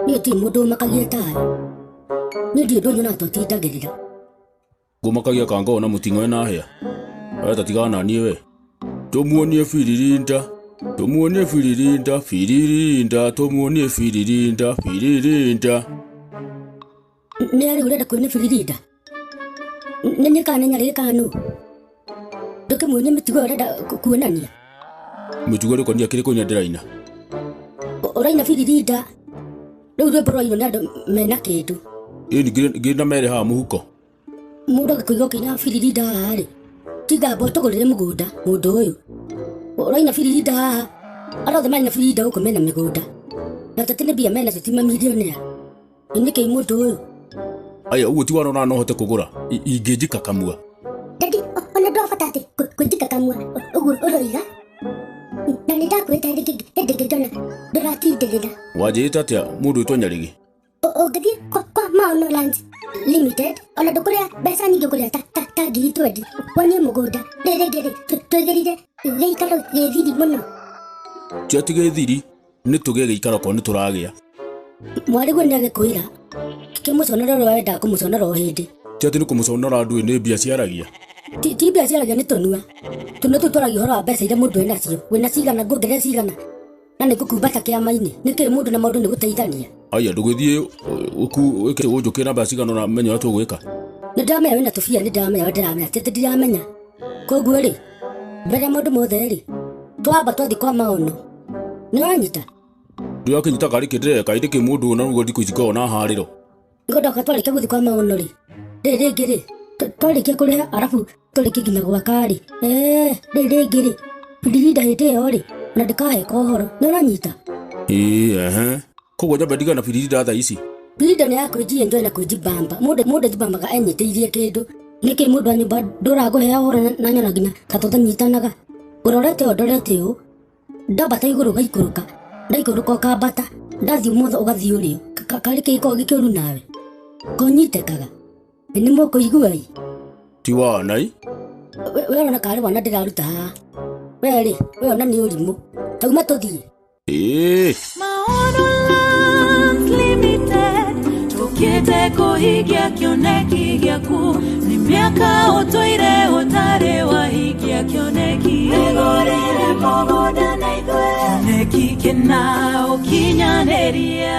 Niĩ ti mũndũ ũmakagia tayo. Niĩ ndirĩ ũndũ nyonaga ta ũtindagĩrĩra. Ngũmakagia kanga ona mũting'oe na hĩa. We ta tigana na niĩ we. Tũmuonie biririnda. Tũmuonie biririnda, biririnda, tũmuonie biririnda, biririnda. Nĩ arĩ ũrenda kuonia biririnda? Nĩ niĩ kana nĩ Nyarĩrĩ kana nũ? Ndũkĩmuonie mĩtugo ĩyo ũrenda kuonania. Mĩtugo ĩrĩkũ niĩ akĩrĩ kũina ndĩraina? Ũraina biririnda. Rĩu rwĩmbo rũrainwo nĩ andũ mena kĩndũ. Ĩni ngĩrĩ na merĩ haha mũhuko. Mũndũ angĩkũigua ũkĩina biririnda haha rĩ, tiga amba ũtũgũrĩre mũgũnda mũndũ ũyũ. Ũraina biririnda haha, arĩa othe maraina biririnda gũkũ mena mĩgũnda. Na tete nĩ mbia menacio ti mamilionea. Nĩkĩ mũndũ ũyũ? Aya ũguo ti warona no hote kũgũra. Ingĩnjika kamua. Daddy, ona ndwabata atĩ kwĩnjika kamua ũguo ũroiga. Na nĩ ndakwĩta hĩndĩ ĩngĩ ndona ndũratindĩrĩra. Wanjĩrĩte atĩa mũndũ wĩtwo Nyarĩgĩ? Ũngĩthiĩ kwa Maono Lands Limited, ona ndũkũrĩa mbeca nyingĩ ũkũrĩa ta ngiri 20, wonie mũgũnda. Rĩrĩ rĩngĩ rĩ, twĩgĩrire gĩikaro gĩ thiri mũno. Ti atĩ gĩ thiri, nĩ tũgĩe gĩikaro korwo nĩ tũragĩa. Mwarĩguo nĩ agĩkwĩra, kĩmũconora ũrĩa wendaga kũmũconora o hĩndĩ. Ti atĩ nĩ kũmũconora ndũĩ nĩ mbia ciaragia. Ti mbia ciaragia nĩ tũnua. Tũnua tũu twaragia ũhoro wa mbeca iria mũndũ enacio. Wĩna cigana, nguongerere cigana. Na nĩ ngũkumbata kĩama-inĩ. Nĩkĩ mũndũ na maũndũ nĩ gũteithania. Aya, ndũgĩthiĩ wĩke ũnjũkĩre na mbeca cigana ũna menye ũrĩa tũgwĩka. Nĩ ndĩramenya wĩna tũbia, nĩ ndĩramenya, ndĩramenya, ti atĩ ndiramenya. Koguo rĩ, mbere ya maũndũ mothe rĩ, twamba twathiĩ kwa Maono. Nĩ wanyita? Ndĩrakĩnyita karĩ kĩ ndĩreka, ĩndĩ kĩ mũndũ ũyũ na ruo ndikũ ici ngoragwo na harĩro. Nĩguo ndoka twarĩkia gũthiĩ kwa Maono rĩ, rĩrĩ rĩngĩ rĩ, twarĩkia kũrĩha arabu tũrĩkie nginya gwaka rĩ, rĩrĩ rĩngĩ rĩ, ndirinda hĩndĩ ĩyo rĩ, na ndĩkaheka ũhoro. Nĩ ũranyita? Ĩĩ, ehe. Koguo nyambe ndigane na biririnda thaa ici? Biririnda nĩ ya kwĩnji enjoy na kwĩjibamba. Mũndũ ejibambaga enyitĩirie kĩndũ. Nĩkĩ mũndũ wa nyũmba ndũragũhea ũhoro na nyona nginya ta tũtanyitanaga? Ũrorete ũũ, ndorete ũũ. Ndambata igũrũ ũgaikũrũka, ndaikũrũka ũkambata, ndathiĩ ũmotho ũgathiĩ ũrĩo. Karĩ kĩĩ gĩkoragwo gĩ kĩũru nawe? Konyitĩkaga? Nĩ mũkũigua ĩ? Ti wana ĩ? We ũrona karĩ wana ndĩraruta haha. We rĩ, we ona nĩ ũrimũ. Tauma tũthiĩ. Ĩĩ. Maono Lands Limited, tũkĩte kũhingia kĩoneki gĩaku. Nĩ mĩaka ũtũire ũtarĩ wahingia kĩoneki. Wĩgũrĩre mũgũnda na ithuĩ. Kĩoneki kĩna ũkinyanĩria.